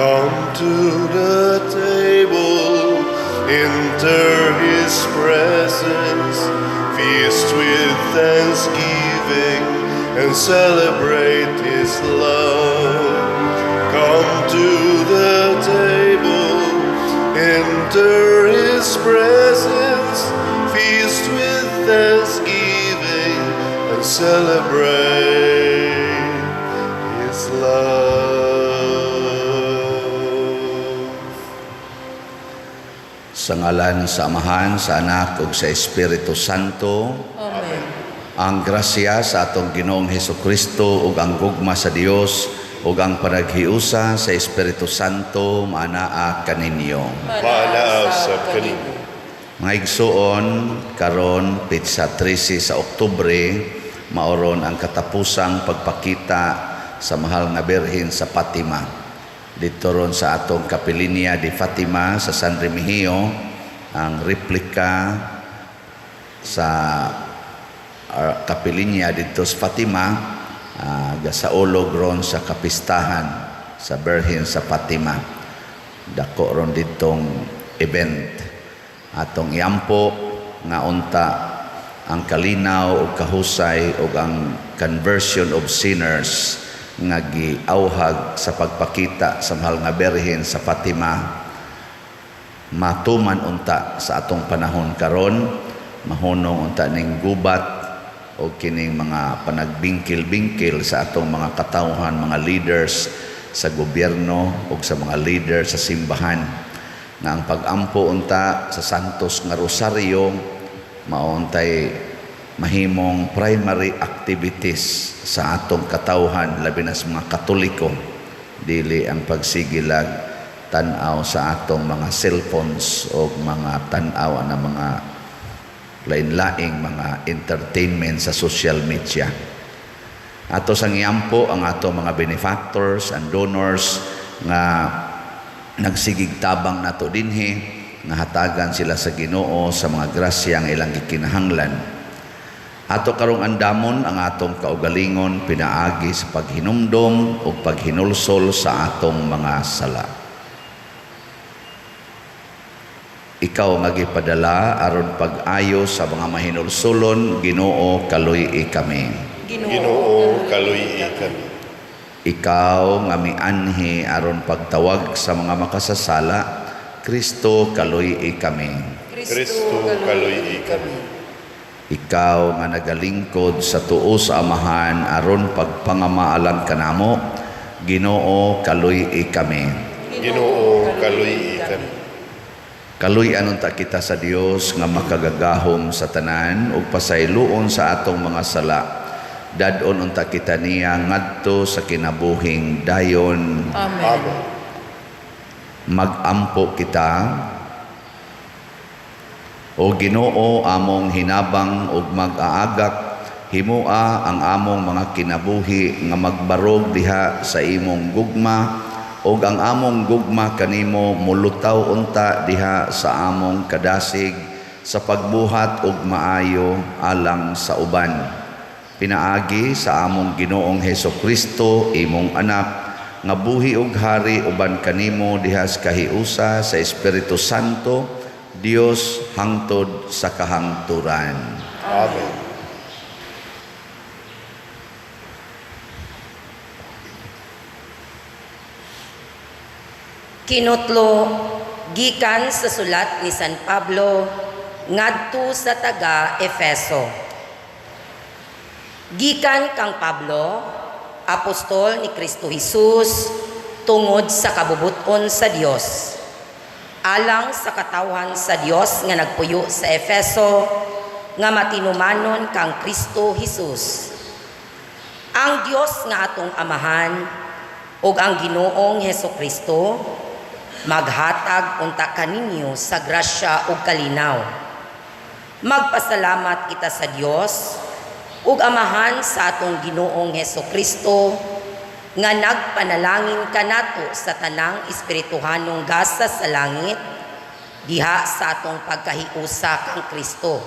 Come to the table, enter his presence, feast with thanksgiving, and celebrate his love. Come to the table, enter his presence, feast with thanksgiving, and celebrate his love. Sa ngalan sa Amahan, sa Anak ug sa Espiritu Santo. Amen. Ang grasya sa atong Ginoong Hesus Kristo ug ang gugma sa Dios ug ang panaghiusa sa Espiritu Santo maanaa kaninyo. Maanaa sab kaninyo. Mga igsuon, karon petsa 13 sa Oktubre, mao ron ang katapusang pagpakita sa Mahal nga Birhen sa Fatima. Dito ron sa atong Kapelinia de Fatima sa San Remigio, ang replika sa Kapelinia dito sa Fatima, gasaulog ron sa kapistahan sa Birhen sa Fatima. Dako ron ditong event. Atong iampo nga unta ang kalinaw ug kahusay ug ang conversion of sinners nga giauhag sa pagpakita sa Mahal nga Birhen sa Fatima matuman unta sa atong panahon karon, mahunong unta ning gubat o kining mga panagbingkil-bingkil sa atong mga katawhan, mga leaders sa gobyerno o sa mga leaders sa simbahan, nga ang pag-ampo unta sa Santos nga Rosaryo mauntay mahimong primary activities sa atong katawhan, labi na sa mga Katoliko, dili ang pagsigilag tan-aw sa atong mga cellphones o mga tan-aw na mga lain-laing mga entertainment sa social media. Ato sang iampo ang ato mga benefactors and donors nga nagsigig tabang nato dinhi, nga hatagan sila sa Ginoo sa mga grasya nga ilang gikinahanglan. Ato karong andamon ang atong kaugalingon pinaagi sa paghinumdom ug paghinulsol sa atong mga sala. Ikaw nga gipadala aron pag-ayo sa mga mahinulsolon, Ginoo, kaluy-i kami. Ginoo, kaluy-i kami. Ikaw nga mianhi aron pagtawag sa mga makasasala, Kristo, kaluy-i kami. Kristo, kaluy-i kami. Ikaw nga nagalingkod sa tuo sa Amahan aron pagpangamaalan kanamo, Ginoo, kaluy-i kami. Ginoo, kaluy-i kami. Kaluy-an unta kita sa Dios nga makagagahom sa tanan ug pasayloon sa atong mga sala. Dad-on unta kita niya ngadto sa kinabuhing dayon. Amen. Amen. Magampo kita. O Ginoo, among hinabang ug mag-aagak, himoa ang among mga kinabuhi nga magbarog diha sa imong gugma, ug ang among gugma kanimo mulutaw unta diha sa among kadasig sa pagbuhat og maayo alang sa uban. Pinaagi sa among Ginoong Heso Kristo, imong anak, nga buhi ug hari uban kanimo diha sa kahiusa sa Espiritu Santo, Dios, hangtod sa kahangturan. Amen. Kinutlo gikan sa sulat ni San Pablo ngadto sa taga Efeso. Gikan kang Pablo, apostol ni Kristo Jesus, tungod sa kabubuton sa Dios. Alang sa katawhan sa Dios nga nagpuyo sa Efeso, nga matinumanon kang Kristo Jesus. Ang Dios nga atong Amahan ug ang Ginoong Heso Kristo maghatag unta kaninyo sa grasya ug kalinaw. Magpasalamat kita sa Dios ug Amahan sa atong Ginoong Heso Kristo nga nagpanalangin kanato sa tanang espirituhanong gasa sa langit diha sa atong pagkahiusa kang Kristo.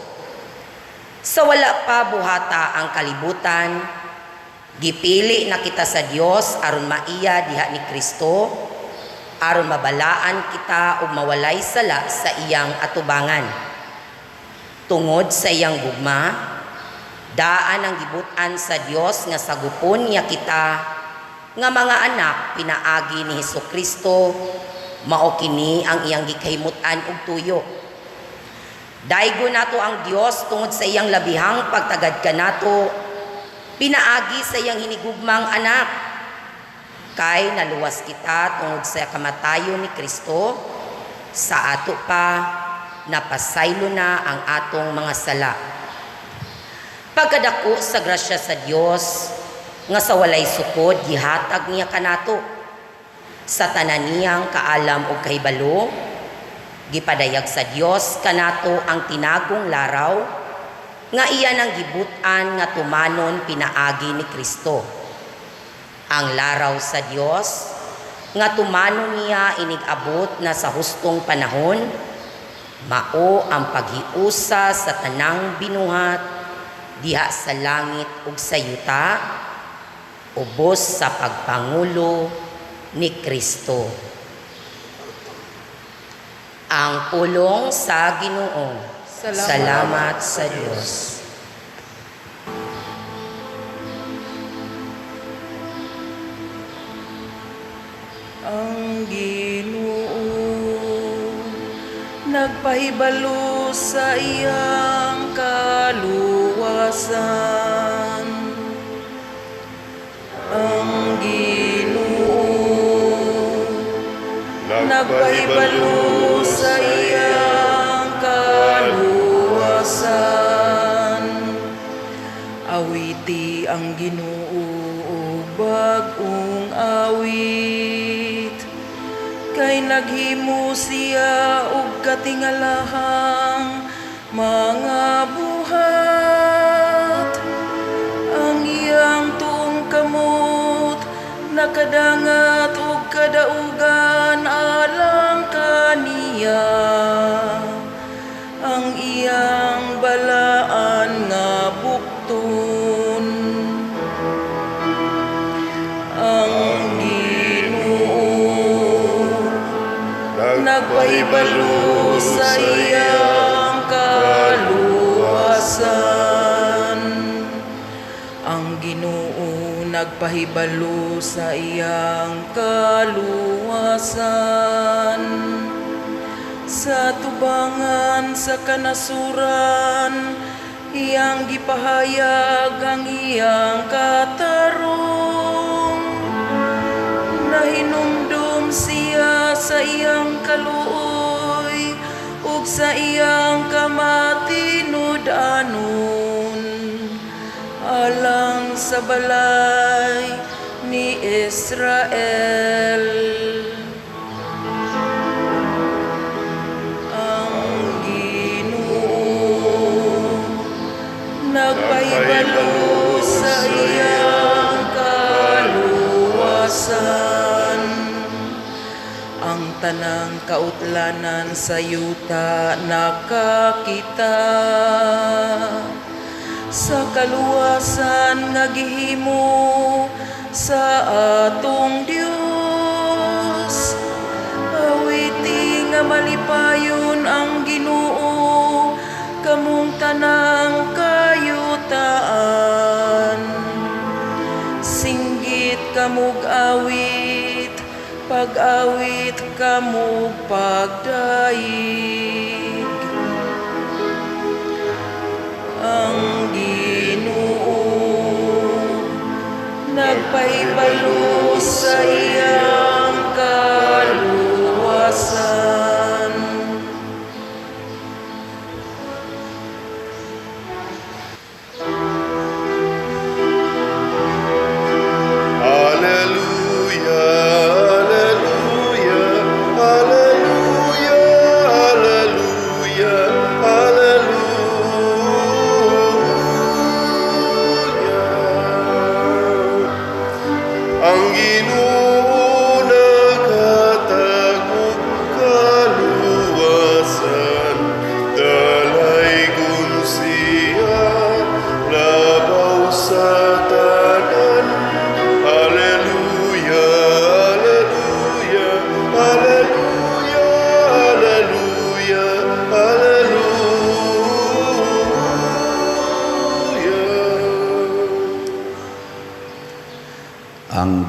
Sa wala pa buhata ang kalibutan, gipili na kita sa Dios aron maiya diha ni Kristo aron mabalaan kita ug mawalay sala sa iyang atubangan. Tungod sa iyang gugma, daan ang gibut-an sa Dios nga sagupon niya kita nga mga anak pinaagi ni Hesukristo, mao kini ang iyang gikahimut-an ug tuyo. Daygon nato ang Dios tungod sa iyang labihang pagtagad kanato pinaagi sa iyang hinigugmang anak. Kay naluwas kita tungod sa kamatayon ni Kristo, sa ato pa napasaylo na ang atong mga sala. Pagkadako sa grasya sa Dios nga sa walay sukod gihatag niya kanato sa tanan niyang kaalam ug kahibalo, gipadayag sa Dios kanato ang tinagong laraw nga iya nang gibut-an nga tumanon pinaagi ni Kristo. Ang laraw sa Dios nga tumanon niya inig-abot na sa hustong panahon, mao ang paghiusa sa tanang binuhat diha sa langit ug sa yuta, ubos sa pagpangulo ni Kristo. Ang pulong sa Ginoo. Salamat Salamat sa Dios. Ang Ginoo nagpahibalo sa iyang kaluwasan. Ang Ginoo nagpahibalo sa iyang kaluwasan. Awiti ang Ginoo og bag-ong awit, kay naghimo siya og katingalahang mga buhat. Ang iyang tuong kamot nakadangat og kadaugan alang kaniya. Ang iyang balaan nga bukton. Ang Ginoo nagpahibalo sa iyang kaluwasan. Ang Ginoo nagpahibalo sa iyang kaluwasan. Sa tubangan sa kanasuran, iyang gipahayag ang iyang katarong. Nahinumdum siya sa iyang kaluoy ug sa iyang kamatinud-anon alang sa balay ni Israel. Ang Ginoo nagpahibalo sa iyang kaluwasan. Ang tanang kautlanan sa yuta nakakita sa kaluwasan nga gihimo sa atong Dios. Awiti nga malipayon ang Ginoo, kamong tanang kayutaan. Singgit kamog awit, pag-awit kamog pagdayeg. Ang Ginoo nagpahibalo sa iyang kaluwasan. Alleluia, alleluia, alleluia, alleluia, alleluia. Ang Ginoo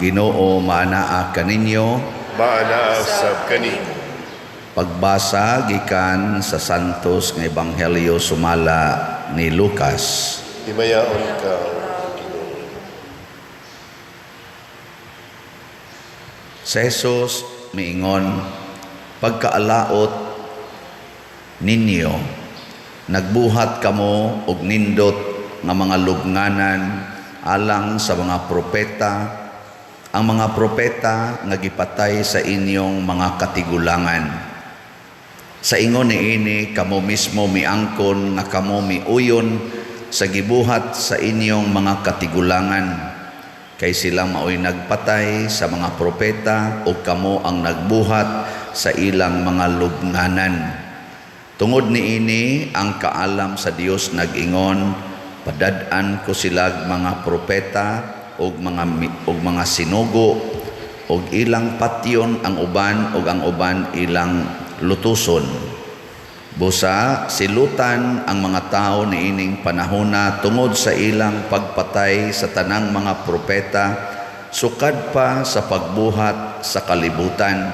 Ginoo maanaa kaninyo. Maanaa sab kanimo. Pagbasa gikan sa Santos nga Ebanghelyo sumala ni Lucas. Himayaon ka, Ginoo. Si Jesus miingon, pagkaalaot ninyo, nagbuhat kamo og nindot nga mga lubnganan alang sa mga propeta, ang mga propeta nga gipatay sa inyong mga katigulangan. Sa ingon niini kamo mismo miangkon nga kamo miuyon sa gibuhat sa inyong mga katigulangan, kay sila maoy nagpatay sa mga propeta ug kamo ang nagbuhat sa ilang mga lubnganan. Tungod niini ang kaalam sa Dios nag-ingon, padad-an ko silag mga propeta ug mga sinugo, ug ilang patyon ang uban ug ang uban ilang lutuson. Busa silutan ang mga tao niining panahona tungod sa ilang pagpatay sa tanang mga propeta sukad pa sa pagbuhat sa kalibutan,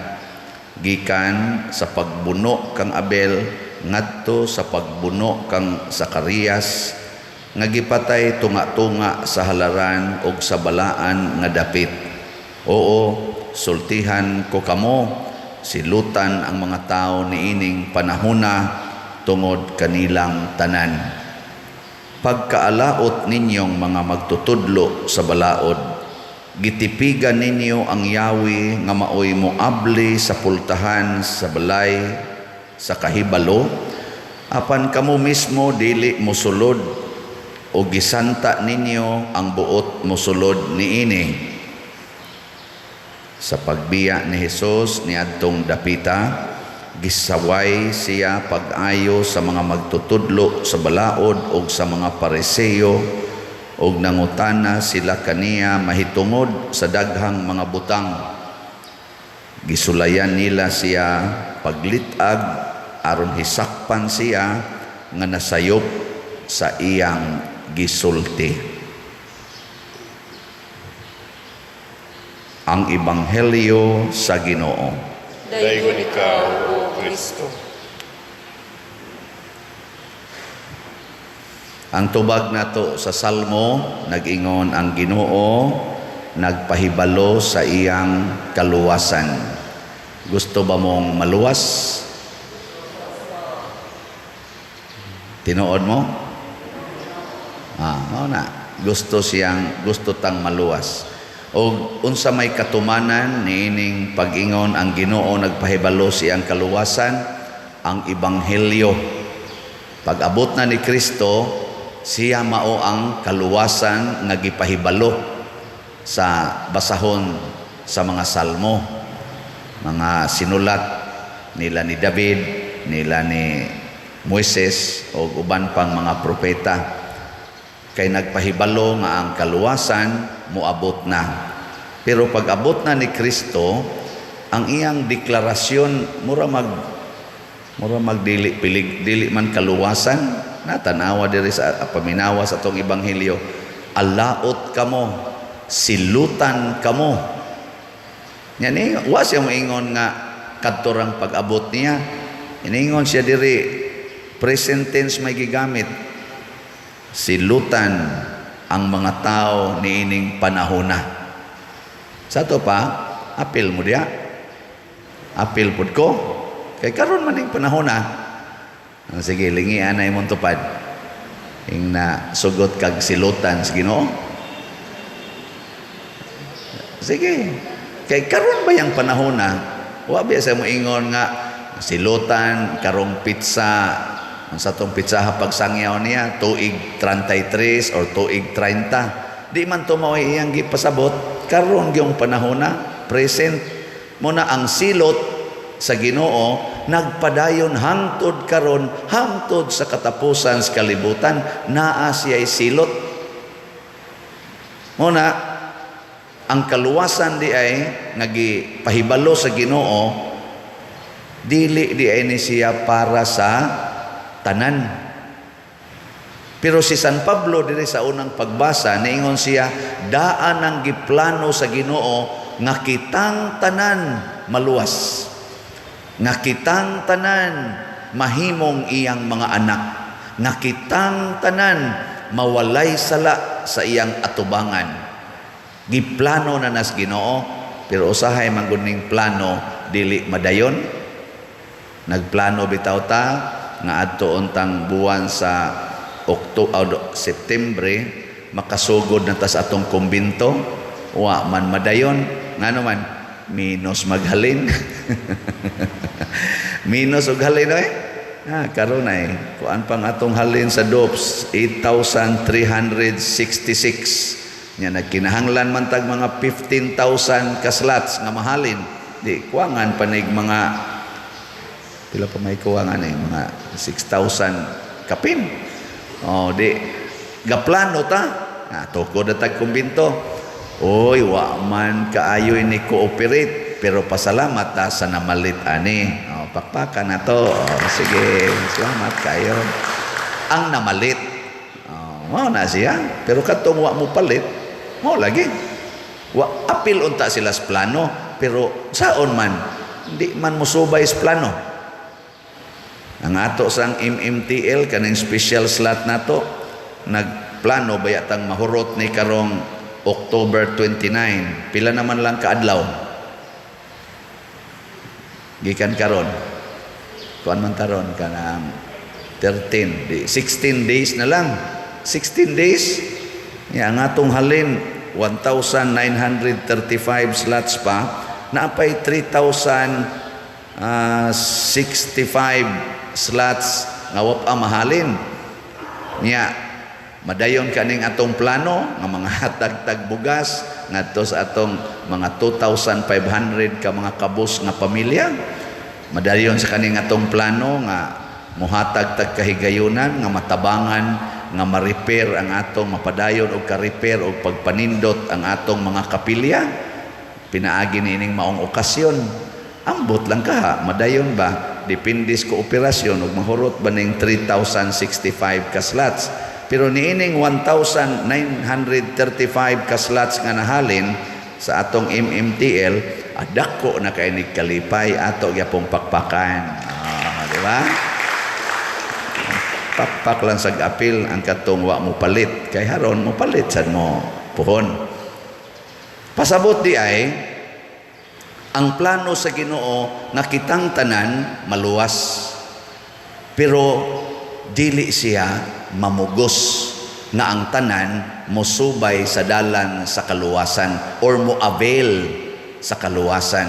gikan sa pagbuno kang Abel ngadto sa pagbuno kang Sakarias nga gipatay tunga-tunga sa halaran og sa balaan nga dapit. Oo, sultihan ko kamo, silutan ang mga tao niining panahona tungod kanilang tanan. Pagkaalaot ninyong mga magtutudlo sa balaod, gitipigan ninyo ang yawi nga maoy moabli sa pultahan sa balay sa kahibalo, apan kamo mismo dili mosulod o gisanta ninyo ang buot mosulod niini. Sa pagbiya ni Hesus niadtong dapita, gisaway siya pag-ayo sa mga magtutudlo sa balaod og sa mga Pariseo, og nangutana sila kaniya mahitungod sa daghang mga butang. Gisulayan nila siya paglit-ag aron hisakpan siya nga nasayop sa iyang gisulti. Ang Ebanghelyo sa Ginoo. Daygon ikaw, O Kristo. Ang tubag nato sa Salmo, nag-ingon ang Ginoo, nagpahibalo sa iyang kaluwasan. Gusto ba mong maluwas? Tinuod mo? Mao na. Gusto tang maluwas. O unsa may katumanan niining pag-ingon ang Ginoo nagpahibalo sa iyang kaluwasan, ang ebanghelyo. Pag-abot na ni Kristo, siya mao ang kaluwasan nga gipahibalo sa basahon sa mga salmo, mga sinulat nila ni David, nila ni Moises o uban pang mga propeta. Kay nagpahibalo nga ang kaluwasan moabot na. Pero pag abot na ni Kristo, ang iyang deklarasyon mura magdili pilig, dili man kaluwasan. Natanawa diri sa paminawa sa atong ebanghelyo, alaot kamo, silutan kamo. Nya ni wa siya moingon nga kadtorang pag-abot niya. Iningon siya diri, present tense may gigamit. Silutan ang mga tao niining panahona. Sa to pa, apil mo diya. Apil pud ko. Kay karon man ning panahona. Sige, lingian na imong tupad. Ing na sugot kag silutan sa Ginoo. Sige. Kay karon ba yang panahona? Wa biya sa moingon nga silutan karong pizza. Ang sa tong pizza pagsangyaw niya tuig 33 or tuig 30. Di man to mao'y iyang gipasabot. Karon gyung panahona, present mo na ang silot sa Ginoo nagpadayon hangtod karon, hangtod sa katapusan sa kalibutan, naa siya'y silot. Mo na ang kaluwasan di ay nga gipahibalo sa Ginoo, dili di ay ni siya para sa tanan. Pero si San Pablo diri sa unang pagbasa, niingon siya, daan ang giplano sa Ginoo nga kitang tanan maluwas, nga kitang tanan mahimong iyang mga anak, nga kitang tanan mawalay sala sa iyang atubangan. Giplano na nas Ginoo, pero usahay man gud ning plano dili madayon. Nagplano bitaw ta nga adto untang buwan sa October, September, makasugod na ta sa atong kumbinto, wa man madayon. Ngano man minus maghalin. Minus og halin oy. Ah, karon ay kuan pang atong halin sa DOPS 8,366. Nya nagkinahanglan man tag mga 15,000 ka slots nga mahalin. Di kuangan panig mga pila pa may kuwangan eh, mga 6,000 kapin. Oh, di gaplano ta. Ah, tukod na tag kumbinto. Oy, wa man kaayo ni cooperate, pero pasalamat ta sa namalit ani. Oh, pakpakan na to. Oh, sige, salamat kayo. Ang namalit. Oh, mao na siya. Pero katong wa mo palit, mao lagi. Wa apil unta sila sa plano, pero saon man di man mosubay sa plano. Ang ato sang MMTL kaning special slot nato, nagplano bayatang mahurot ni karong October 29. Pila naman lang kaadlaw gikan karon, kuan man taron kanang 13 di 16 days na lang, 16 days. Ya, ang atong halin 1,935 slots pa, naapay 3,065 slots nga wa pa mahalin. Nya madayon kaning atong plano nga mga hatag tag bugas ngadto sa atong mga 2,500 ka mga kabus nga pamilya. Madayon sa kaning atong plano nga mohatag tag kahigayunan nga matabangan nga ma-repair ang atong mapadayon og ka-repair og pagpanindot ang atong mga kapilya pinaagi niining maong okasyon. Ambot lang kaha madayon ba, depende sa kooperasyon ug mahurot ba ning 3,065 ka slots. Pero niining 1,935 ka slots nga nahalin sa atong MMTL, adako na kay nig kalipay ato gyapong pakpakan. Ah, di ba? Pakpak lang sa apil ang katong wa mo palit kay haron mo palit sad mo puhon. Pasabot di ay ang plano sa Ginoo nga kitang tanan maluwas, pero dili siya mamugos nga ang tanan mosubay sa dalan sa kaluwasan or mo avail sa kaluwasan.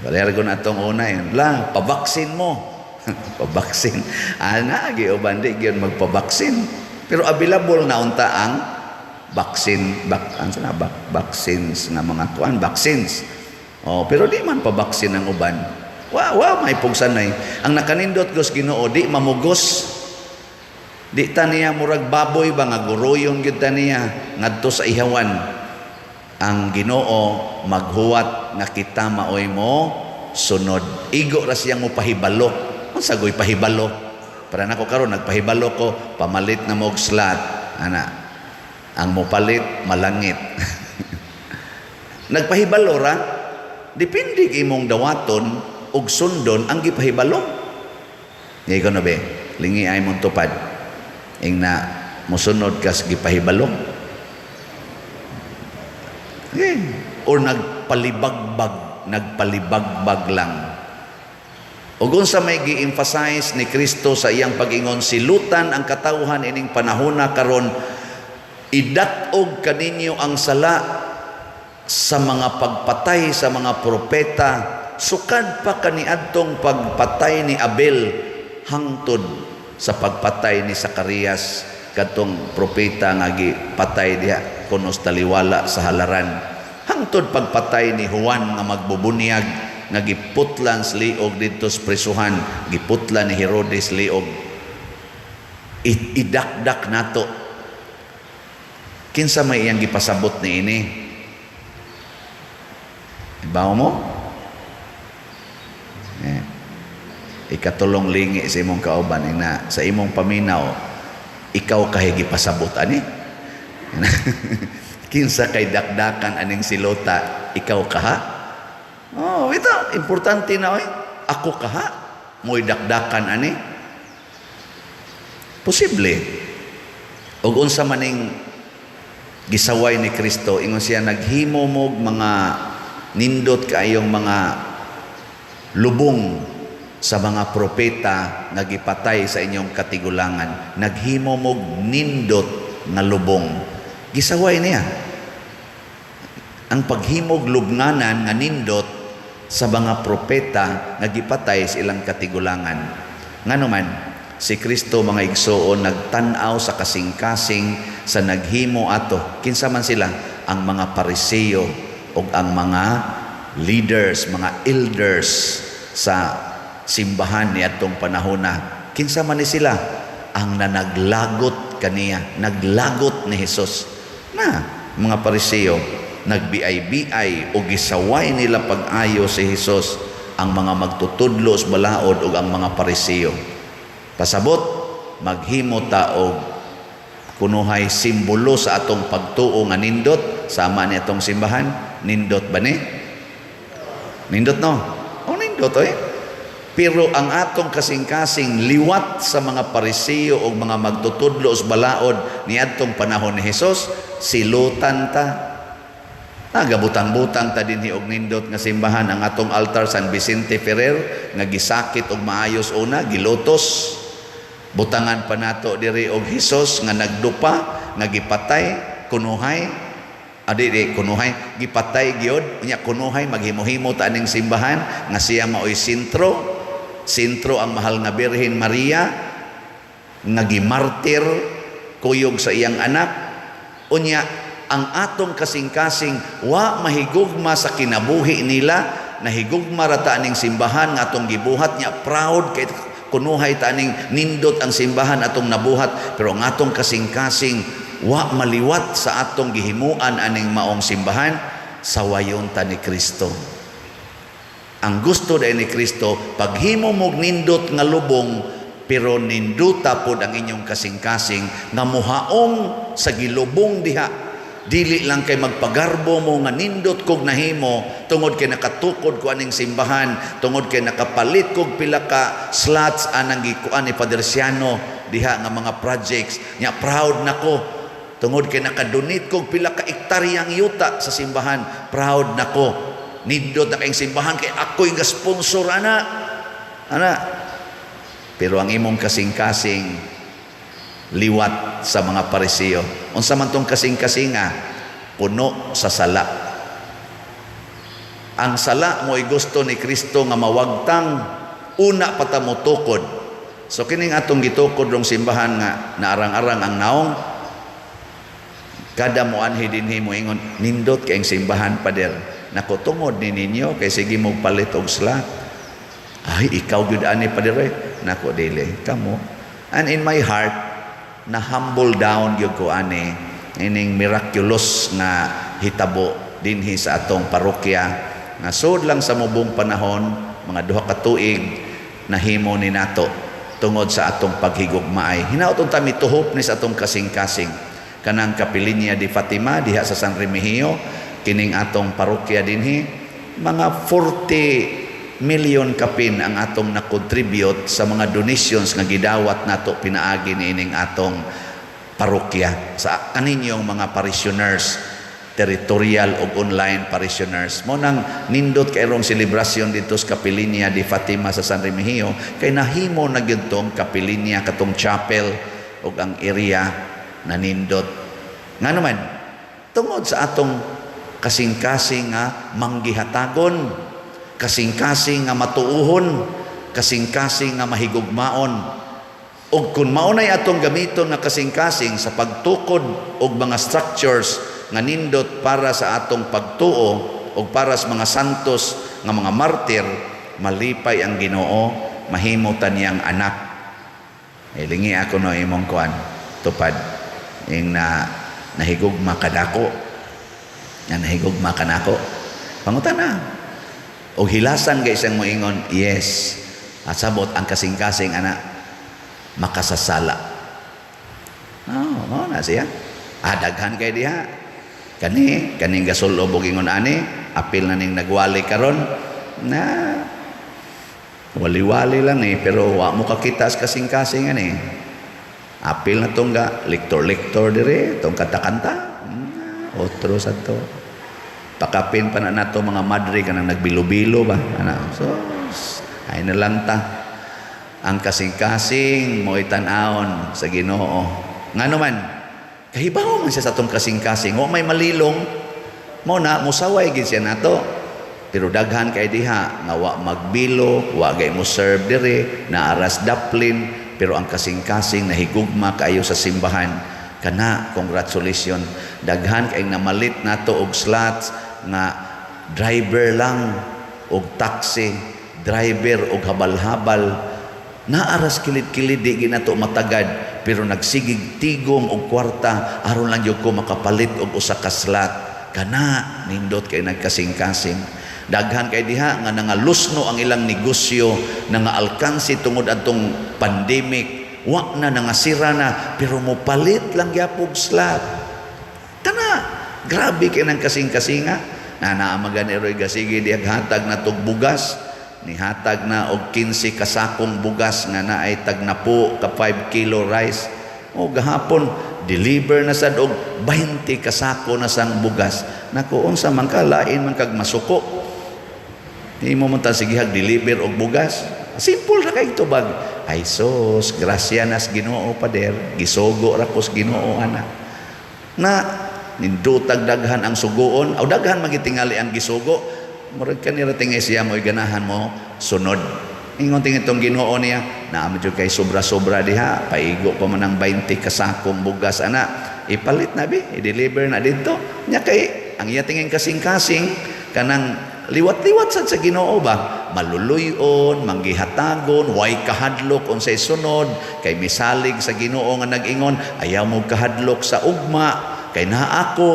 Balergon atong una yun. La, pabaksin mo. Pabaksin. Ana, giuban di gyud magpabaksin. Pero available na unta ang vaccine, bak, ano na, bak, vaccines nga mga kuan, vaccines. Oh, pero di man pabaksin ang uban. Wa, wa may pugsanay. Ang nakanindot gos Ginoo di mamugos. Di ta niya murag baboy ba nga guruyon gyud ta niya ngadto sa ihawan. Ang Ginoo maghuwat nga kita maoy mo sunod. Igo ra siyang mopahibalo. Unsa goy pahibalo? Para nako karon nagpahibalo ko, pamalit na mo og slot. Ana. Ang mopalit malangit. Nagpahibalo ra, depende imong dawaton ug sundon ang gipahibalo. Ngay na be, lingi ay mong tupad. Ing na mosunod kas gipahibalo. Eh, or nagpalibagbag, nagpalibagbag lang. Ug unsa may gi-emphasize ni Kristo sa iyang pag-ingon, silutan ang katawhan ining panahona karon, idat-og kaninyo ang sala sa mga pagpatay sa mga propeta, sukad pa kaniadtong pagpatay ni Abel hangtod sa pagpatay ni Zacarias, kadtong propeta nga gipatay diha kunos taliwala sa halaran, hangtod pagpatay ni Juan nga magbubunyag nga giputlan sa liog didto sa presuhan, giputlan ni Herodes liog. Idakdak nato kinsa may iyang gipasabot niini. Ibaw mo? Eh, ikatulong lingi sa imong kauban ina sa imong paminaw. Ikaw kahay gipasabot ani? Kinsa kay dakdakan aning silota, ikaw kaha? Oh, ito importante na oy. Ako kaha mo'y dakdakan ani? Posible. Og unsa maning gisaway ni Kristo, ingon siya, naghimo mog mga nindot kaayong mga lubong sa mga propeta nga gipatay sa inyong katigulangan. Naghimo mog nindot nga lubong. Gisaway niya ang paghimog lubnganan nga nindot sa mga propeta nga gipatay sa ilang katigulangan. Ngano man si Kristo, mga igsoon, nagtan-aw sa kasing-kasing sa naghimo ato. Kinsa man sila? Ang mga Pariseo ug ang mga leaders, mga elders sa simbahan niadtong panahona. Kinsa man ni sila? Ang nanaglagot kaniya, naglagot ni Hesus. Na mga Pariseo nagbiay-biay o gisaway nila pag-ayo si Hesus, ang mga magtutudlo sa balaod ug ang mga Pariseo. Pasabot, maghimo ta og kunuhay simbolo sa atong pagtuo nga nindot, sama ni atong simbahan. Nindot ba ni? Nindot, no? O nindot oy. Pero ang atong kasing-kasing liwat sa mga Pariseo o mga magtutudlo sa balaod niadtong panahon ni Hesus, silutan ta. Nagabutang-butang ta dinhi og nindot nga simbahan. Ang atong altar, San Vicente Ferrer, nga gisakit og maayos una, gilotos. Butangan pa nato diri og Hesus nga nagdupa, nga gipatay kunuhay. Adi di kunuhay, gipatay gyud. Unya kunuhay maghimo-himo ta aning simbahan nga siya maoy sentro. Sentro ang mahal nga Birhen Maria nga gimartir kuyog sa iyang anak. Unya ang atong kasing-kasing wa mahigugma sa kinabuhi nila, nahigugma ra ta aning simbahan nga atong gibuhat niya. Proud kay kunuhay ta aning nindot ang simbahan atong nabuhat, pero ang atong kasing-kasing wa maliwat sa atong gihimuan aning maong simbahan. Sawayon ta ni Kristo. Ang gusto dahil ni Kristo, paghimo mog nindot nga lubong, pero ninduta pod ang inyong kasing-kasing nga muhaong sa gilubong diha. Dili lang kay magpagarbo mo nga nindot kog nahimo tungod kay nakatukod ko aning simbahan, tungod kay nakapalit kog pila ka slots anang gikuan ni Padre Siano diha nga mga projects nya. Proud nako tungod kay nakadonate kog pila ka ektaryang yuta sa simbahan. Proud nako, nindot na kayong simbahan kay ako'y nga sponsor ana ana. Pero ang imong kasing-kasing liwat sa mga Pariseo. Unsa man tong kasing-kasinga? Puno sa sala. Ang sala mo'y gusto ni Kristo nga mawagtang una pa ta motukod. So kining atong gitukod rong simbahan nga naarang-arang ang naong, kada moanhi dinhi moingon, "Nindot kayong simbahan, pader." Nako, tungod ni ninyo kay sige mo palit og slot. "Ay, ikaw gyud ani, pader eh." Nako, dili kamo. And in my heart, na humble down gyud ko ani ining miraculous nga hitabo dinhi sa atong parokya nga sud lang sa mubong panahon, mga 2 ka tuig, nahimo ni nato tungod sa atong paghigugmaay. Hinaot unta mituhop ni sa atong kasing-kasing. Kanang Kapilinya di Fatima diha sa San Remigio, kining atong parokya dinhi, mga 40 million kapin ang atong na-contribute sa mga donations nga gidawat nato pinaagi niining atong parokya sa kaninyong mga parishioners, territorial o online parishioners. Mo nang nindot kay rong selebrasyon dito sa Kapilinya di Fatima sa San Remigio kay nahimo na gyud tong Kapilinya, katong chapel ug ang area na nindot. Ngano man? Tungod sa atong kasing-kasing nga manggihatagon, kasing-kasing nga matuuhon, kasing-kasing nga mahigugmaon. Ug kung maunay atong gamiton nga kasing-kasing sa pagtukod og mga structures nga nindot para sa atong pagtuo ug para sa mga santos nga mga martir, malipay ang Ginoo, mahimo ta niyang anak. Hilingi ako no imong kuan, tupad ing na nahigugma kadako, nga nahigugma kanako. Pangutana og hilasan kay isang moingon, "Yes." At sabot ang kasing-kasing ana makasasala. Oh, mao na siya. Ah, daghan kay diha. Kani, kaning gasulob og ingon ani, apil na ning nagwali karon na wali-wali lang eh, pero wa mo kakita sa kasing-kasing ani. Apil na tong ga lektor-lektor dire, tong kanta-kanta. Otro sa to. Pakapin pa na nato mga madre kanang nagbilo-bilo ba. Ana. So, ay na lang ta. Ang kasing-kasing mo'y tan-awon sa Ginoo. Ngano man, kahibaw man siya sa atong kasing-kasing. Wa may malilong, mo na musaway gid siya nato. Pero daghan kay diha nga wa magbilo, wa gay mo serve dire, naaras daplin, pero ang kasing-kasing nahigugma kaayo sa simbahan. Kana, congratulations. Daghan kay namalit nato og slots nga driver lang og taxi, driver og habal-habal. Naaras kilid-kilid di ginato matagad, pero nagsigig tigom og kwarta aron lang gyud ko makapalit og usa ka slot. Kana nindot kay nagkasing-kasing. Daghan kay diha nga nangalusno ang ilang negosyo, nangaalkansi tungod adtong pandemic. Wa na, nangasira na, pero mopalit lang gyapog slot. Kana grabe kay nang kasing-kasinga. Na naamagan ni Roy gasigi di hatag na tog bugas, nihatag na og 15 kasakong bugas nga naay tag napo ka 5 kilo rice. O gahapon deliver na sad og 20 kasako na sang bugas. Nako, unsa man ka, lain man kag masuko. Imo man ta sige hag deliver og bugas. Simple ra kay tubag. Ay sos, grasya nas Ginoo, pader, gisugo ra kos Ginoo ana. Na nindutag daghan ang sugoon, aw daghan magitingali ang gisugo. Murag kanira tingay siya mo'y ganahan mo sunod. Ingon tingin itong Ginoo niya, naa man jud kay sobra-sobra diha, paigo pa man ang 20 kasakong bugas ana. Ipalit na bi, i-deliver na didto. Nya kay ang iya tingin kasing-kasing kanang liwat-liwat sad sa Ginoo ba, maluluyon, manggihatagon, way kahadlok unsay sunod, kay misalig sa Ginoo nga nag-ingon, ayaw mo kahadlok sa ugma, kay naa ako,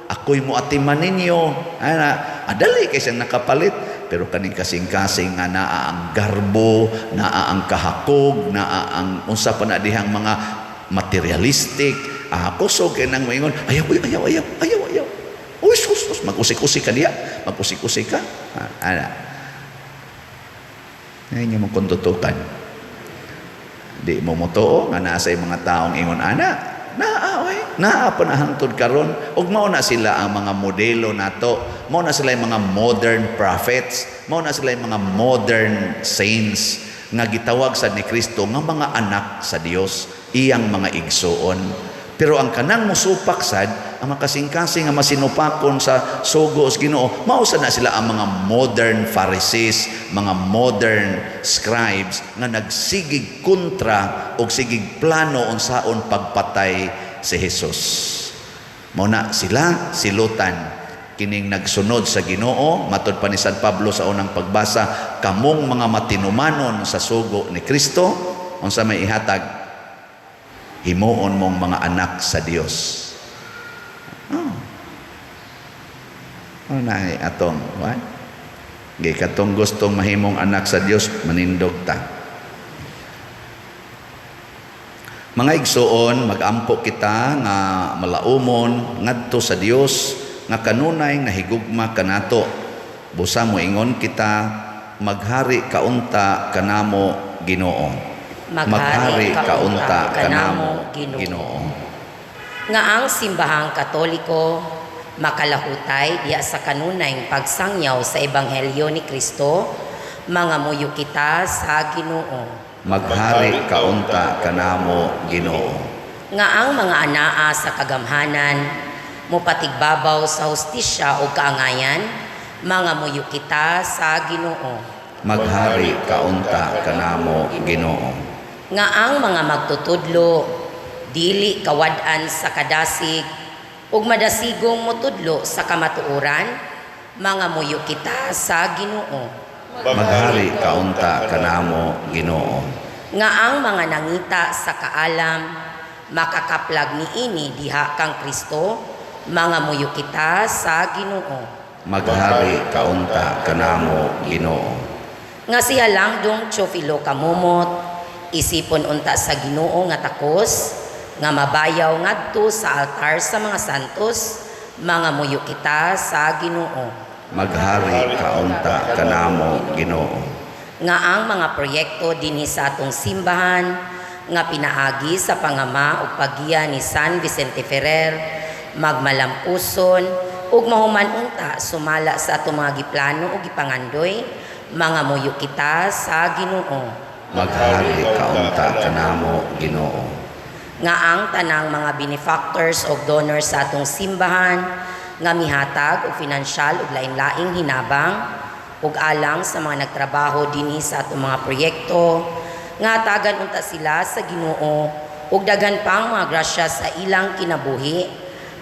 ako'y moatiman ninyo. Ana, adali kay siyang nakapalit, pero kaning kasing-kasing nga naa ang garbo, naa ang kahakog, naa ang unsa pa na dihang mga materialistic, kusog kay nang moingon, ayaw, ayaw, ayaw, ayaw, ayaw. Uy, sus, sus, mag-usik-usik ka diya, mag-usik-usik ka. Ana. Ngayon mo kung tutukan. Di mo motoo nga naa sa mga taong ingon ana, naa oy, naa pa na hangtod karon. Ug mao na sila ang mga modelo nato, mao na sila yung mga modern prophets, mao na sila yung mga modern saints nga gitawag sa ni Kristo nga mga anak sa Dios, iyang mga igsuon. Pero ang kanang musupak sad, ang makasingkasing nga masinupakon sa sugo sa Ginoo, mao sad na sila ang mga modern Pharisees, mga modern scribes nga nagsigig kontra og sigig plano unsaon pagpatay si Jesus. Mao na sila silutan kining nagsunod sa Ginoo, matod pa ni San Pablo sa unang pagbasa, kamong mga matinumanon sa sugo ni Kristo, unsa may ihatag, himuon mong mga anak sa Dios. Oh. Ano na ay atong, what? Gay katong gustong mahimong anak sa Dios, manindog ta. Mga igsuon, magampo kita nga malaumon ngadto sa Dios nga kanunay nahigugma kanato. Busa moingon kita, maghari kaunta kanamo Ginoo. Maghari kaunta kanamo Ginoo. Ginoo. Nga ang simbahang Katoliko makalahutay diya sa kanunay pagsangyaw sa ebanghelyo ni Kristo, mangamuyo kita sa Ginoo. Maghari kaunta kanamo Ginoo. Nga ang mga anaa sa kagamhanan mopatigbabaw sa hustisya o kaangayan, mangamuyo kita sa Ginoo. Maghari kaunta kanamo Ginoo. Nga ang mga magtutudlo dili kawad-an sa kadasig ug madasigong motudlo sa kamatuoran, mangamuyo kita sa Ginoo. Maghari kaunta kanamo Ginoo. Nga ang mga nangita sa kaalam makakaplag niini diha kang Kristo, mangamuyo kita sa Ginoo. Maghari kaunta kanamo Ginoo. Nga siya lang dong Teofilo kamumot, isipon unta sa Ginoo nga takos, nga mabayaw ngadto sa altar sa mga santos, mga muyo kita sa Ginoo. Maghari kaunta kanamo, Ginoo. Nga ang mga proyekto dinhi sa atong simbahan nga pinaagi sa pangama ug paggiya ni San Vicente Ferrer magmalampuson ug mahuman unta sumala sa atong mga giplano ug gipangandoy, mga muyo kita sa Ginoo. Maghari kaunta kanamo, Ginoo. Nga ang tanang mga benefactors o donors sa atong simbahan nga mihatag og finansyal ug lain-laing hinabang ug alang sa mga nagtrabaho dinhi sa atong mga proyekto nga hatagan unta sila sa Ginoo ug daghan pang mga grasya sa ilang kinabuhi,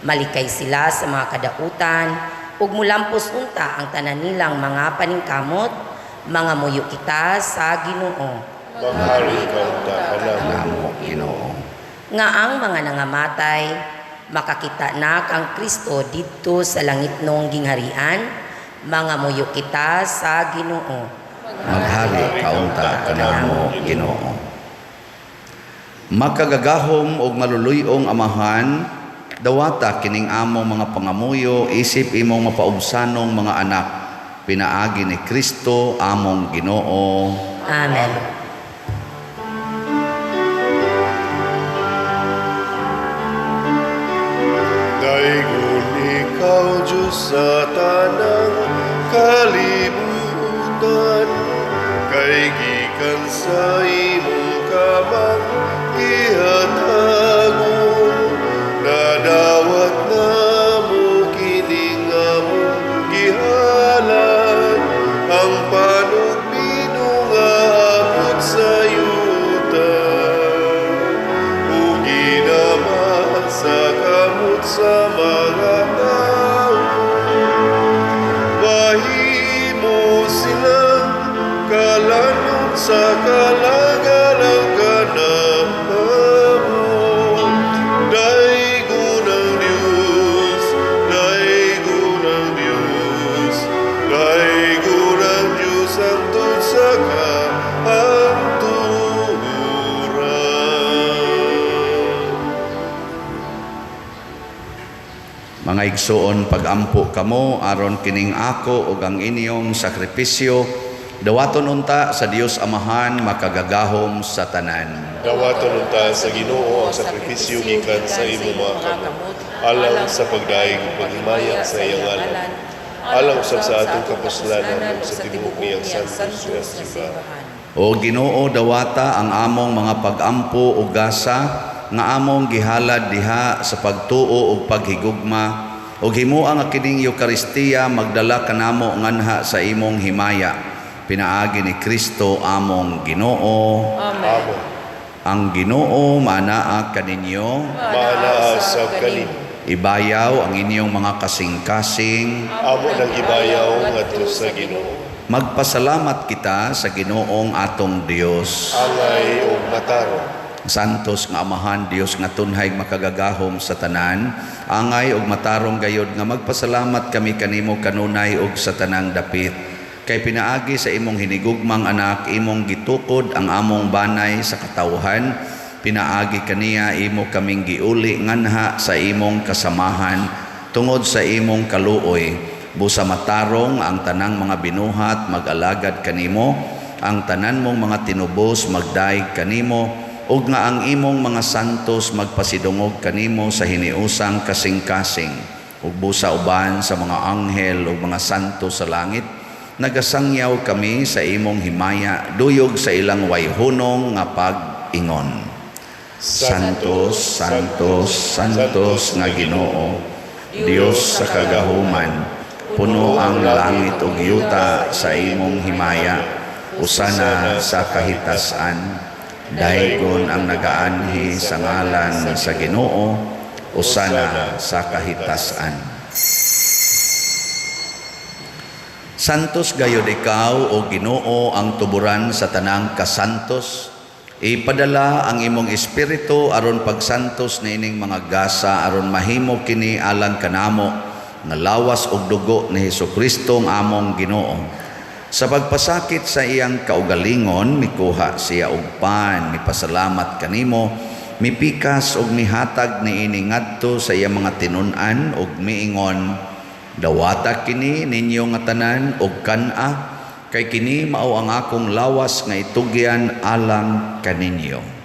malikay sila sa mga kadautan ug mulampos unta ang tanan nilang mga paningkamot, mga muyo kita sa Ginoo. Maghari kaunta kanamo, Kanamo, Ginoo. Nga ang mga nangamatay makakita na kang Kristo didto sa langitnong gingharian, mga muyo kita sa Ginoo. Maghari kaunta kanamo, Ginoo. Makagagahom og maluluyong Amahan, dawata kining among mga pangamuyo isip imong mapaubsanong mga anak, pinaagi ni Kristo among Ginoo. Amen. Daygon ikaw, Diyos, sa tanang kalibutan, kay gikan sa imong kamang gihatagon, nadawat namo kining among gihalad, ang panugmino nga abot sa yuta ug ginama sa kamot sa mga tao. Mahimo silang kalanon sa kalagalang kanamo. Daygon ang Diyos, daygon ang Diyos, daygon ang Diyos hangtod sa kahangturan. Mga igsoon, pagampo kamo aron kining ako ug ang inyong sakripisyo dawaton unta sa Dios Amahan makagagahom sa tanan. Dawaton unta sa Ginoo ang sakripisyo gikan sa imong mga kamot, alang sa pagdaig ug paghimaya sa iyang ngalan, alang usab sa atong kapuslanan ug sa tibuok niyang santos nga simbahan. O Ginoo, dawata ang among mga pagampo ug gasa nga among gihalad diha sa pagtuo ug paghigugma, ug himoa nga kining Eukaristiya magdala kanamo nganha sa imong himaya, pinaagi ni Kristo among Ginoo. Amen. Amen. Ang Ginoo maanaa kaninyo. Maanaa sab kanimo. Ibayaw ang inyong mga kasing-kasing. Amo nang gibayaw ngadto sa Ginoo. Magpasalamat kita sa Ginoong atong Dios. Angay ug matarong. Santos nga Amahan, Dios nga tunhay makagagahom sa tanan, angay ug matarong gayod nga magpasalamat kami kanimo kanunay ug sa tanang dapit. Kay pinaagi sa imong hinigugmang anak, imong gitukod ang among banay sa katawhan, pinaagi kaniya imo kaming giuli nganha sa imong kasamahan tungod sa imong kaluoy. Busa matarong ang tanang mga binuhat mag-alagad kanimo, ang tanan mong mga tinubos magdaig kanimo, ug nga ang imong mga santos magpasidungog kanimo sa hiniusang kasing-kasing. Ug busa uban sa mga anghel ug mga santos sa langit, nagasangyaw kami sa imong himaya, duyog sa ilang wayhunong nga pag-ingon. Santos, Santos, Santos nga Ginoo, Dios sa kagahuman, puno ang langit ug yuta sa imong himaya, usana sa kahitasan. Daygon ang nagaanhi sa ngalan sa Ginoo, usana sa kahitasan. Santos gayod ikaw, o Ginoo, ang tuburan sa tanang kasantos. Ipadala ang imong espiritu aron pagsantos niining mga gasa aron mahimo kini alang kanamo nga lawas ug dugo ni Hesukristo ang among Ginoo. Sa pagpasakit sa iyang kaugalingon, mikuha siya og pan, mipasalamat kanimo, Mipikas og mihatag niini ngadto sa iyang mga tinun-an og miingon, "Dawata kini ninyo nga tanan og kan-a, kay kini mao ang akong lawas nga itugyan alang kaninyo."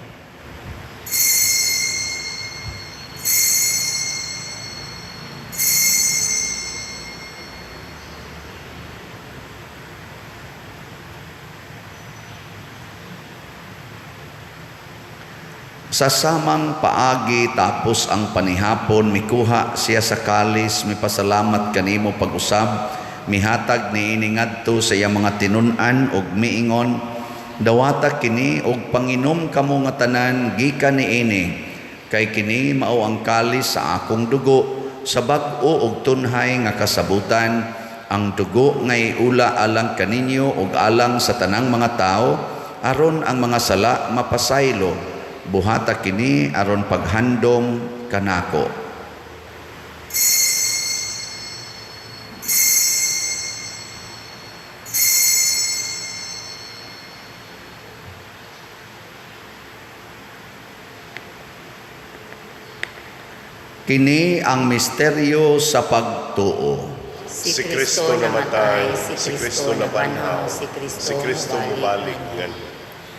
Sa samang paagi tapos ang panihapon, mikuha siya sa kalis, mipasalamat kanimo pag-usab, mihatag niini ngadto sa iyang mga tinun-an og miingon, "Dawata kini og panginom kamo nga tanan gikan niini, kay kini mao ang kalis sa akong dugo sa bag-o og tunhay nga kasabutan, ang dugo nga iula alang kaninyo og alang sa tanang mga tawo, aron ang mga sala mapasaylo. Buhata kini aron paghandom kanako." Kini ang misteryo sa pagtuo. Si Kristo namatay, si Kristo nabanhaw, si Kristo mubalik nganhi.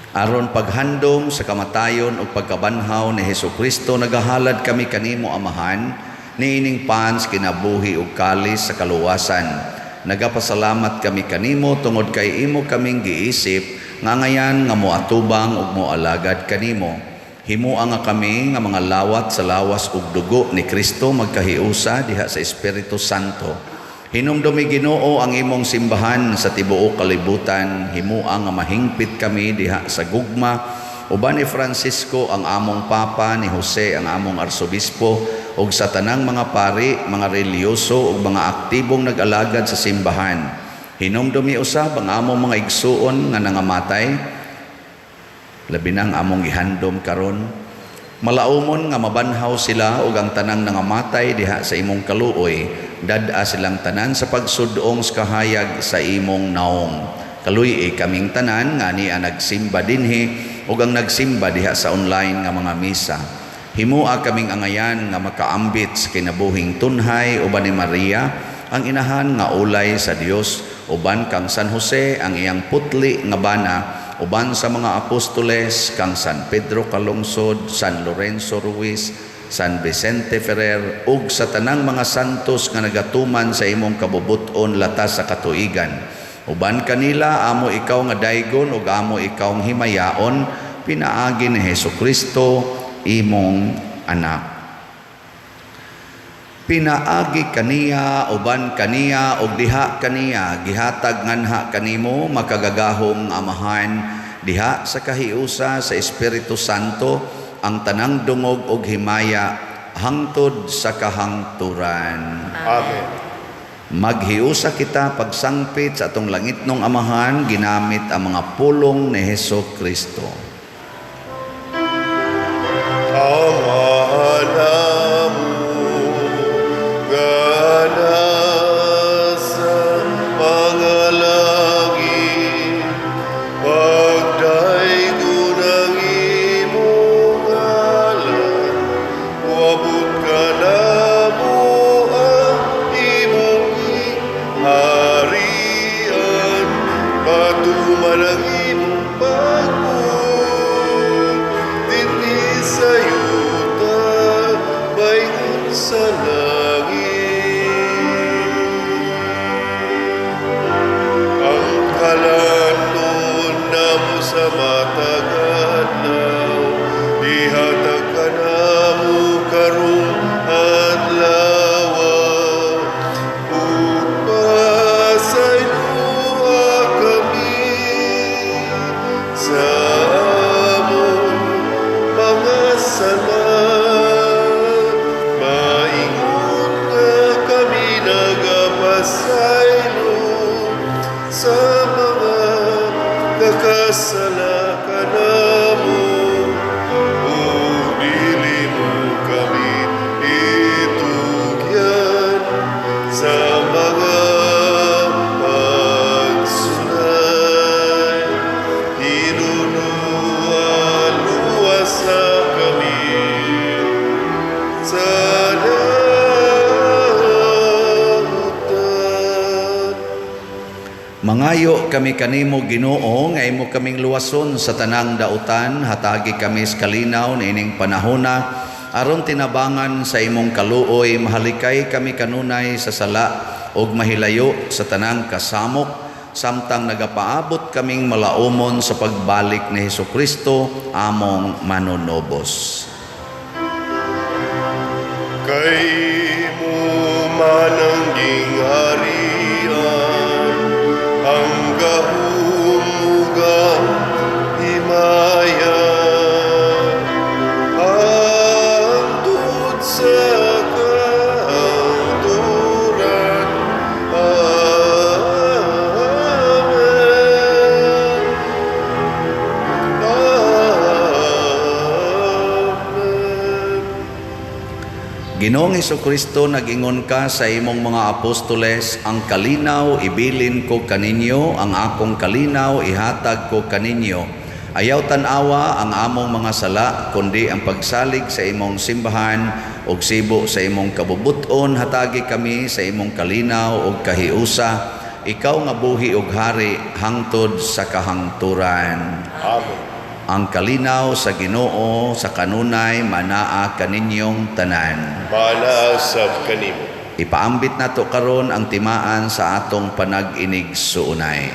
Aron paghandom sa kamatayon ug pagkabanhaw ni Hesukristo, nagahalad kami kanimo, Amahan, niining pans kinabuhi ug kalis sa kaluwasan. Nagapasalamat kami kanimo tungod kay imo kaming giisip nga ngayan nga moatubang ug moalagad kanimo. Himoa nga kami nga mga lawat sa lawas ug dugo ni Kristo magkahiusa diha sa Espiritu Santo. Hinumdumi, Ginoo, ang imong simbahan sa tibuok kalibutan. Himoa nga mahingpit kami diha sa gugma uban ni Francisco ang among Papa, ni Jose ang among Arsobispo, ug sa tanang mga pari, mga relihiyoso ug mga aktibong nag-alagad sa simbahan. Hinumdumi usab ang among mga igsuon nga nangamatay, labi na ang among gihandom karon. Malaumon nga mabanhaw sila ug ang tanang nangamatay diha sa imong kaluoy, dad-a silang tanan sa pagsudong sa kahayag sa imong naong. Kaluy-i kaming tanan nga ania nagsimba dinhi ug ang nagsimba diha sa online nga mga misa. Himoa kaming angayan nga makaambit sa kinabuhing tunhay uban ni Maria, ang inahan nga ulay sa Dios, uban kang San Jose ang iyang putli nga bana, uban sa mga apostoles kang San Pedro Calungsod, San Lorenzo Ruiz, San Vicente Ferrer, ug sa tanang mga santos nga nagatuman sa imong kabubut-on latas sa katuigan. Uban kanila amo ikaw nga daygon ug amo ikaw ang himayaon pinaagi ni Hesukristo imong anak. Pinaagi kaniya, uban kaniya, ug diha kaniya, gihatag nganha kanimo, makagagahom Amahan, diha sa kahiusa sa Espiritu Santo, ang tanang dungog ug himaya hangtod sa kahangturan. Amen. Maghiusa kita pagsangpit sa atong langitnong Amahan ginamit ang mga pulong ni Heso Kristo. Ama namo nga nasa mga langit, pagdaygon ang imong ngalan, moabot kanamo ang imong harian, matuman ang imong pagbuot dinhi sa yuta maingon sa langit. Ang kalanon namo sa matag adlaw, ihatag kanamo karong adlaw, ug pasayloa kami sa among mga sala, maingon nga kami nagapasaylo sa mga nakasala kanamo, ug dili mo kami itugyan sa mga pagsulay. Hinunua, luwasa kami. Mangayo kami kanimo, Ginoo, nga imo kaming luwason sa tanang dautan, hatagi kami sa kalinaw niining panahona aron tinabangan sa imong kaluoy mahalikay kami kanunay sa sala ug mahilayo sa tanang kasamok samtang nagapaabot kaming malaumon sa pagbalik ni Hesukristo among manunobos. Kay imo man ang gingharian, ang gahom ug ang himaya, hangtod sa kahangturan. Amen. Amen. Ginoong Hesukristo, nag-ingon ka sa imong mga apostoles, "Ang kalinaw ibilin ko kaninyo, ang akong kalinaw ihatag ko kaninyo." Ayaw tan-awa ang among mga sala, kundi ang pagsalig sa imong simbahan ug sibo sa imong kabubuton, hatagi kami sa imong kalinaw ug kahiusa. Ikaw nga buhi ug hari hangtod sa kahangturan. Amen. Ang kalinaw sa Ginoo sa kanunay manaa kaninyong tanan. Manaa sab kanimo. Ipaambit nato karon ang timaan sa atong panag-inigsuonay.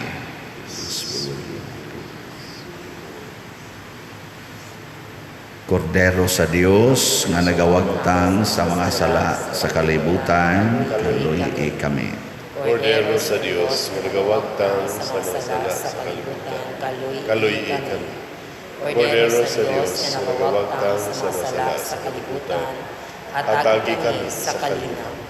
Kordero sa Dios nga nagawagtang sa mga sala sa kalibutan, kaluy-i kami. Kordero sa Dios nga nagawagtang sa mga sala sa kalibutan, kaluy-i kami. Kordero sa Dios nga nagawagtang sa mga sala sa kalibutan, hatagi kami sa kalinaw.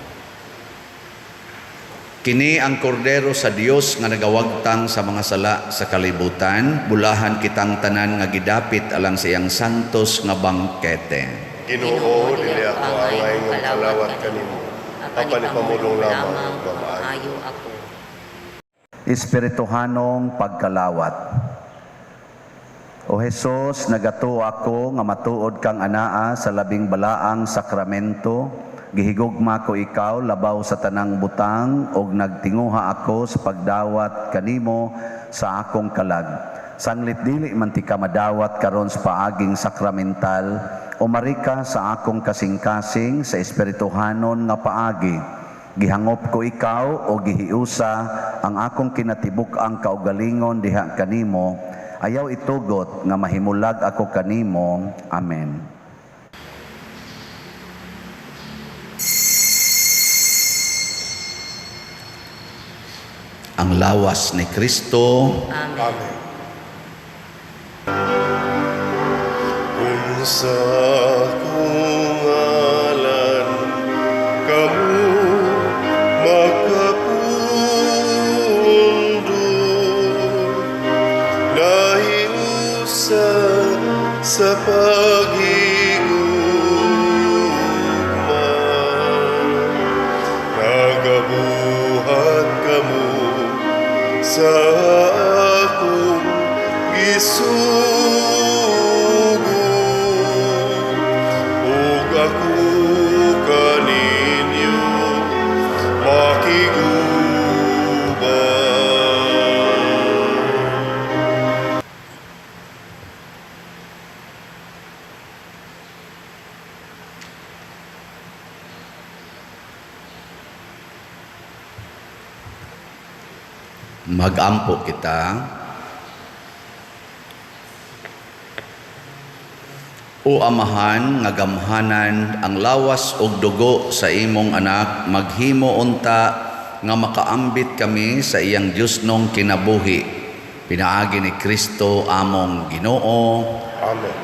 Kini ang kordero sa Dios nga nagawagtang sa mga sala sa kalibutan, bulahan kitang tanan nga gidapit alang sa iyang santos nga bangkete. Ginoo, dili ako angay nga kalawat kanimo, apan ipamulong lamang ug mamaayo. Maayo ako. Espirituhanong pagkalawat. O Hesus, nagatuo ako nga matuod kang anaa sa labing balaang sakramento. Gihigugma ko ikaw labaw sa tanang butang ug nagtinguha ako sa pagdawat kanimo sa akong kalag. Sanglit dili man tika madawat karon sa paaging sakramental, umari ka sa akong kasing-kasing sa espirituhanon nga paagi. Gihangop ko ikaw o gihiusa ang akong kinatibuk-ang kaugalingon diha kanimo. Ayaw itugot nga mahimulag ako kanimo. Amen. Ang lawas ni Kristo. Amen. Amen. Kung sa akong ngalan kamo makapundo, nahiusa sa paghigugma, nagabuhat kamo sa akong gisugo, ug ako kaninyo makiguban. Magampo kita. O Amahan nga gamhanan, ang lawas ug dugo sa imong anak maghimo unta nga makaambit kami sa iyang Diyosnong kinabuhi. Pinaagi ni Kristo among Ginoo. Amen.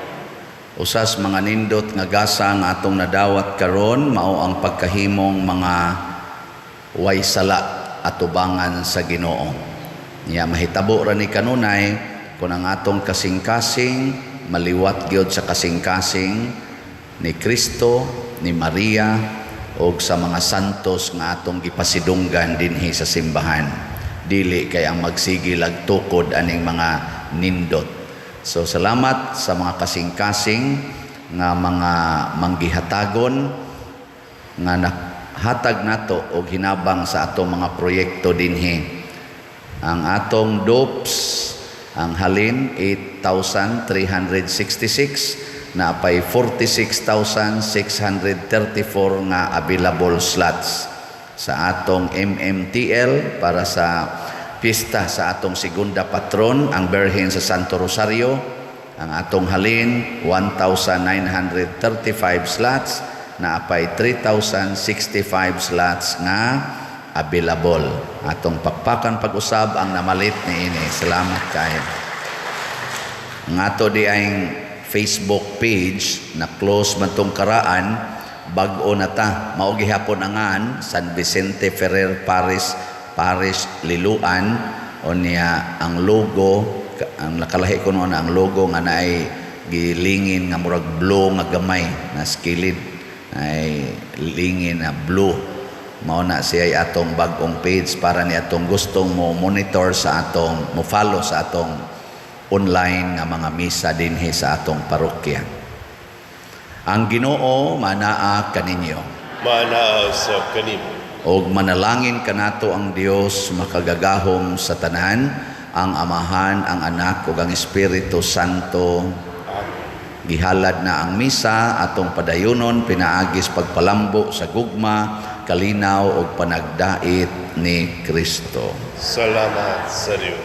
Usas mga nindot nga gasa nga atong nadawat karon mao ang pagkahimong mga way sala atubangan sa Ginoo. Nya mahitabo ra ni kanunay kun ang atong kasing-kasing maliwat gyud sa kasing-kasing ni Kristo, ni Maria ug sa mga santos nga atong gipasidunggan dinhi sa simbahan. Dili kay ang magsige lag tukod aning mga nindot. So salamat sa mga kasing-kasing nga mga manggihatagon nga nahatag nato og hinabang sa atong mga proyekto dinhi. Ang atong dopes, ang halin 8,366, napay 46,634 nga available slots sa atong MMTL para sa pista sa atong segunda patron, ang Birhen sa Santo Rosario. Ang atong halin 1,935 slots, naapay 3,065 slots nga available. Atong pakpakan pag-usab ang namalit niini. Salamat kaayo. Ang ato diayng Facebook page na close man tong karaan, bag-o na ta, mao gihapon angan San Vicente Ferrer Parish, Parish Liloan. Unya ang logo, ang nakalahi ko noon, ang logo nga naay gilingin nga murag blue nga gamay na skilid ay lingin na blue, mao na siya ay atong bag-ong page para ni atong gustong mo monitor sa atong, mo follow sa atong online nga mga misa dinhi sa atong parokya. Ang Ginoo manaa kaninyo. Maanaa sab kanimo. Og manalangin kanato ang Dios makagagahom sa tanan, ang Amahan, ang Anak ug ang Espiritu Santo. Gihalad na ang misa, atong padayunon pinaagis pagpalambo sa gugma, kalinaw ug panagdait ni Kristo. Salamat sa Dios.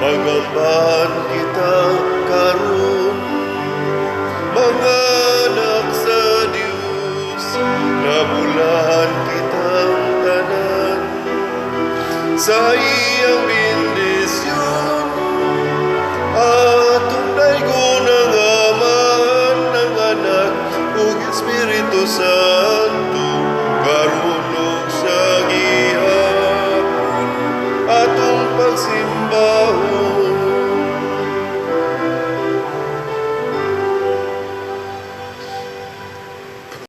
Magamban kita.